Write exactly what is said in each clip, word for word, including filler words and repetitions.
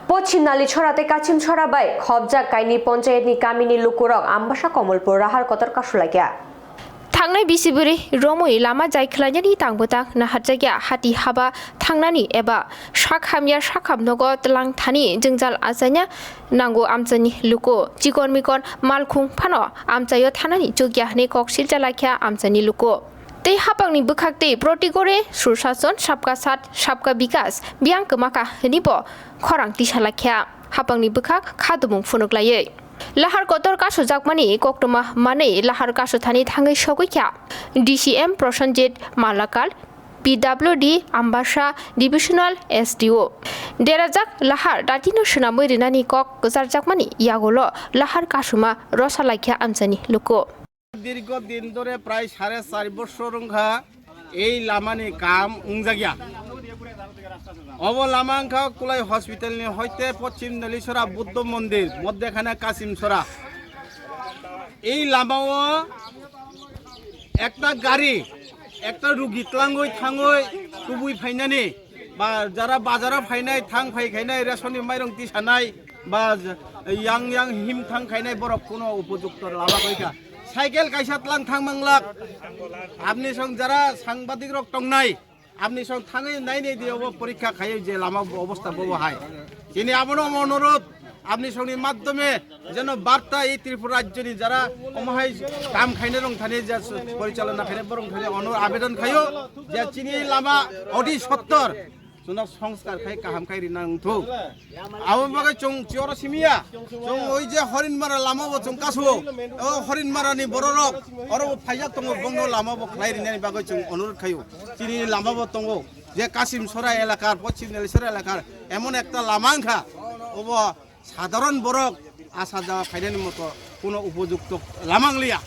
Pochim Nalichhora tei Kachimchhora bai khobjak kainwi ponchayatni kamini lukurok Ambasa Komolpur Lahar kotor kasulaikha. Thangnai bisibwrwi romwi lama jai khlainani tangbo tang naharjakya, hati haba thangnani eba sak hamya sak hamnogo tlang thani jwngjal achaina nango amchaini luku. Chikon mikon malkhung phano amchaio thanani chukya hwnwi kok silcha laikha amchaini luku. Tei hapangni bwkhak tei proti gore Sushashan, Sabka Saath, Sabka Vikas biyang kwmakha hwnwi bo khorang tisa laikha. Hapangni bwkhak khadumung phunuk laiwi. Lahar kotor kasujakmani koktwma manwi lahar kasu thani thangwi sogwi kha D C M Prosenjit Malakal, P W D Ambasa Divisional S D O. Derajak lahar datino swnamwi rinani kok kwcharjakmani yagulo lahar kasuma rosa laikha amchaini luku. দীর্ঘ দিন ধরে প্রায় সাড়ে চার বছর ongkha এই লামানি কাম ongjakya. Obo lama wngkha Kulai hospital ni hoite Pochim Nalichhora Buddho Mondir, Moddekhana Kachimchhora. এই লামাও একটা গাড়ি, একটা রুগী tlangwi thangwi tubui phainani, ba jara bazaro phainai, thang phai khainai, ration ni mairung tisanai, ba yang yang him thang khainai borok kuno upojukto lama khaikha. Cycle kaisa tlang thang manglak. Apni song jara sangbadik rok tongnai, apni song thangwi nainai di obo porikha khaio je lama obosta bobo hai. Chini abono omo onurodh, apni songni madhyome jeno barta ei Tripura rajyoni jara omo hai kam khainai rong thani je porichalona khainai borong thani onur abedan khaio je chini lama odi sottor. Chwngno songskar khai kaham khai rina wngthok. Aboni bagwi chwng chiyoro simiya. Chwng oi je Horinmara lama bo chwng kasu. O Horinmara ni bororok oro bo phaijak tongo, bongno lama bo khlai rinani bagwi chwng onurodh khaio. Chini lama bo tongo je Kachimchhora elakar, Pochim Nalichhora elakar emon ekta lama wngkha. Obo Sadharon borok asa jaga phainani moto kuno upojukto lama wngliya.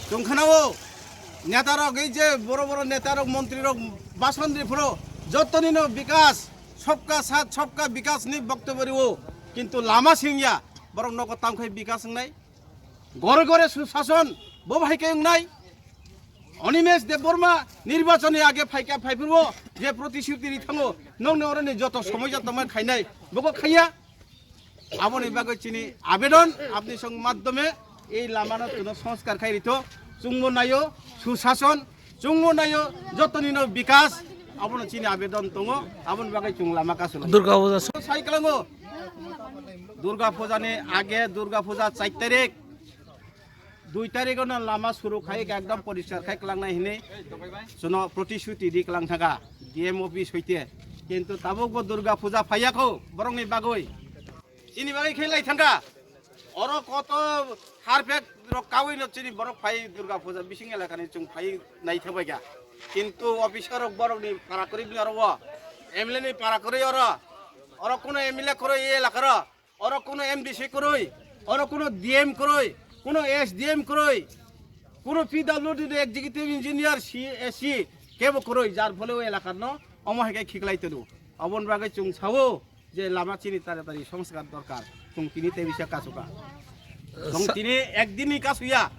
Chwng khanao netarok ei je boro boro netarok, montrirok bason riphuru jotonino bikas, sobka saath sobka bikas ni boktobyo rio, kintu lama singya, borok nogo tamkhai bikas wngnai. Gore gore Sushashan bo bahai khe wngnai. Animesh Debbarma nirbachonni age phaikha phaiphuru je protisruti ri thango, nokni oroni joto somoja tongma khainai bobo khaiya. Aboni bagwi chini abedon, apni song madhyome ei lamano chwngno songskar khai rito, chwngbo naio Sushashan, chwngbo naio jotonino bikas, abono chini abedon tongo, aboni bagwi chwng lama kasu lai. Durga Puja so- Sai kwlango, Durga Puja ni age, Durga Puja char tarik, dui tarikh no lama suru khai ekdom poriskar khai kwlangnai hinwi chwngno protisruti ri kwlang thangkha D M office hoite, kintu tabukbo Durga Puja phaiyakho borokni bagwi. Chini bagwi khe lai thangkha. Oro koto harpek rok kaui no chini borok phai Durga Puja bising elakani chwng phai nai thangbaikha. Kintu officer rok borokni para kwrwi bini oro o M L A ni para kwrwi oro. Oro kuno M L A kwrwi e elakaro. Oro kuno M D C kwrwi. Oro kuno D M kwrwi. Kuno S D M kwrwi. Kuno P W D ni executive engineer, C A C kebo kwrwi. Jar phole o elakar no omo hai khe khiklai tono. Oboni bagwi chwng sao. Je lama chini tare tare songskar dorkar. Chwng tini tei bisa kasuka. Chwng sa- tini ekdin ni kasuya.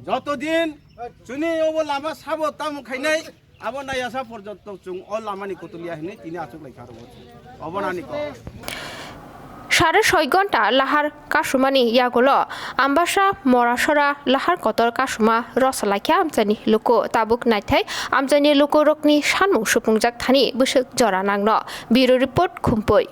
Joto din chini obo lama sabo tamo khainai, abo nayasa porjonto chwng o lama ni kutulia hinwi tini achuk lai kha ro. Obo nani ko. Sare soi ghonta lahar kasumani yagulo Ambasa Morasora lahar kotor kasuma rosa laikha amchaini luku. Tabuk naithai amchaini luku rokni sanmung supungjak thani bwswk jora nangno. Bureau report, Khumpui.